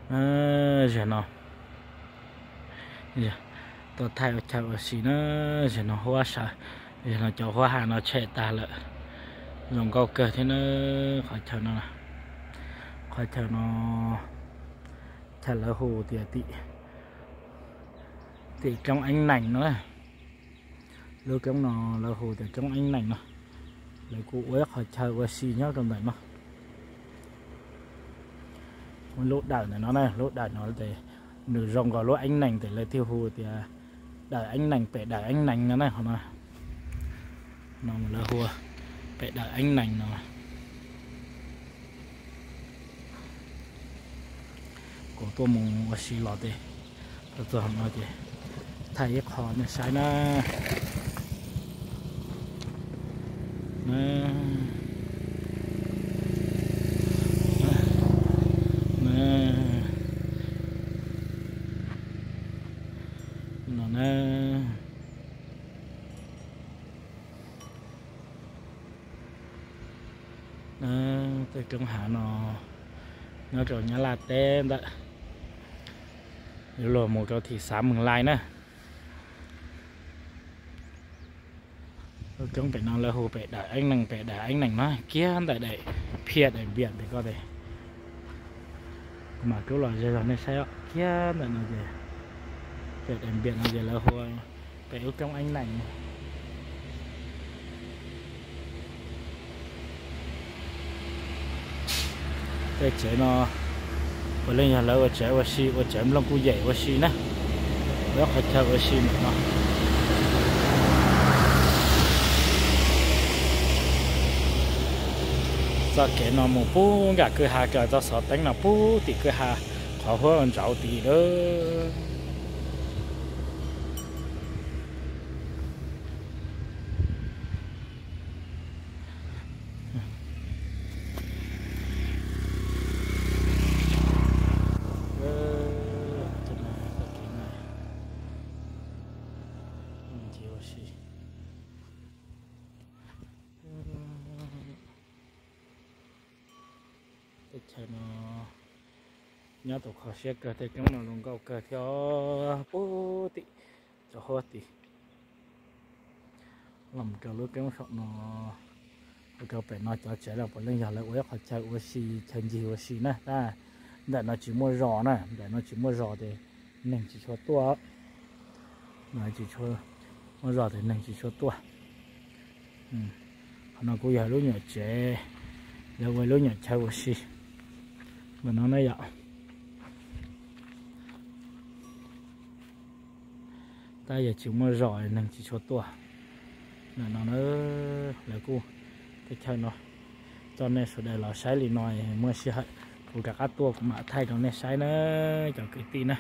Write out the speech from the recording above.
Zaum no tuaj thaij ua chaw ua si na, zaum no huab sawv, zaum no cov huab ha no tshem tag lawm, zoo nkauj kawg thiab na. Qhov chaw no, qhov chaw no chaw lawv hu tias tim, tim roob Eeb Nees no. Lub roob no lawv hu tias roob Eeb Nees no. Lawv kuj ua ib qhov chaw ua si nyob rau ntawm no. Lub dawm ntawm no na, lub dawm no ces nws zoo nkaus lub Eeb Nees ces lawv thiaj hu tias dawm Eeb Nees, pem dawm Eeb Nees no na. Qhov no, no lawv hu pem dawm Eeb Nees no. Kuv tuaj mus ua si los ces tuaj txog no ces thaij ib qho nej saib na. No na. Tej roob hav no nyob rau Nyab Laj teb ntawm, yuav luag mus rau thim xav Mees Lais na. Lub roob pem no lawv hu pem dawm Eeb Nees, pem dawm Eeb Nees no kiag ntawm daim phiaj daim npiam pem ko es. Kuv mam rub los zog zog nej saib os, kiag ntawm no ces pem daim npiam no ces lawv hu pem lub roob Eeb Nees. Tej tsev no puav leej yog lawv ua tsev ua si, ua tsev nplooj kuj yem ua si na, ua qhov chaw ua si ntawm no. Txoj kev no mus pub nram kwj ha, raws txoj xov teeb no pub tim kwj ha, qhov huab ntsauv tid lawm. Teb chaws no nyob tau kho siab kawg, tej roob no zoo nkauj kawg thiab. Pub tim cov huab tid los rau lub roob saum no, ua rau pem no cov tsev los puav leej yog lawv ua ib qhov chaw ua si, chaw ncig ua si na. Tab ntawm no tsis muaj zos na, ntawm no tsis muaj zos ces neeg tsis tshua tuaj. Tsis tshua muaj zos ces neeg tsis tshua tuaj. Qhov no kuj yog lub nyuam tsev, lawv ua lub nyuam chaw ua si ntawm no na yom. Tab yog tsis muaj zos neeg tsis tshua tuaj. Ntawm no na, lawv kuj, tej chaw no, coj nej sawv daws los saib li no, muaj sij hawm kuv rov qab tuaj kuv mam thaij rau nej saib na, cov kwv tij na.